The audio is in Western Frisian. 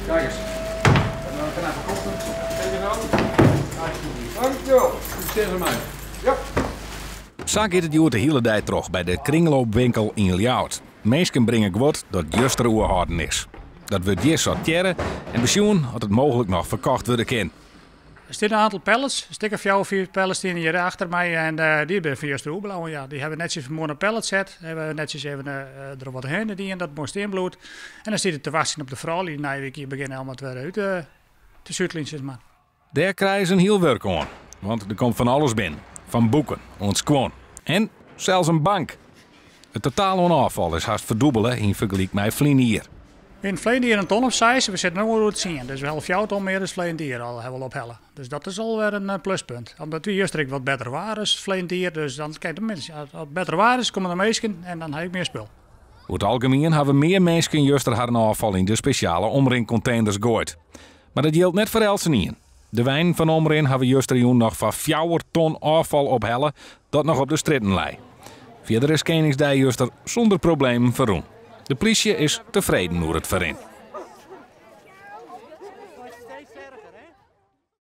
Kijk eens. Dan kan even kosten. Kijk eens aan. Dankjewel. Succes ermee. Ja. Sa giet it hjoed de hiele dei troch by de kringloopwinkel yn Ljouwert. Minsken bringe guod dat juster oerhâlden is. Dat wurdt hjir sortearre en besjoen oft it mooglik noch ferkocht wurde kin. Der stean in oantal pallets, in stik of fjouwer, fiif pallets steane hjir achter my en dy binne fan juster oerbleaun. Ja, dy hawwe we netsjes fan 'e moarn op pallet set. Hawwe we netsjes even der wat hinne dien dat it moai stean bliuwt. En dan stiet it te wachtsjen op de froulju dy't nije wike begjinne om it wer út te suteljen, sis mar. Dêr krije se in hiel wurk oan, want der komt fan alles binnen. Fan boeken oant skuon en sels in bank. It totaal oan ôffal is hast ferdûbele yn fergelyk mei ferline jier. Yn it ferline jier in ton of seis, we sitte no oer tsien. Dus we helle fjouwer ton mear as ferline jier al hawwe we al ophelle. Dus dat is al wer in pluspunt. Omdat wie juster ek wat better waar as ferline jier, dus dan kin de minsken, as it better waar is, komme der minsken en dan ha ik mear spul. Oer it algemien hawwe mear minsken juster harren ôffal yn de spesjale Omrinkonteners goaid. Mar dat jildt net foar eltsenien. De weinen fan Omrin hawwe justerjûn noch foar fjouwer ton ôffal ophelle dat noch op de strjitten lei. Fierder is Keningsdei juster sûnder problemen ferrûn. De plysje is tefreden oer it ferrin.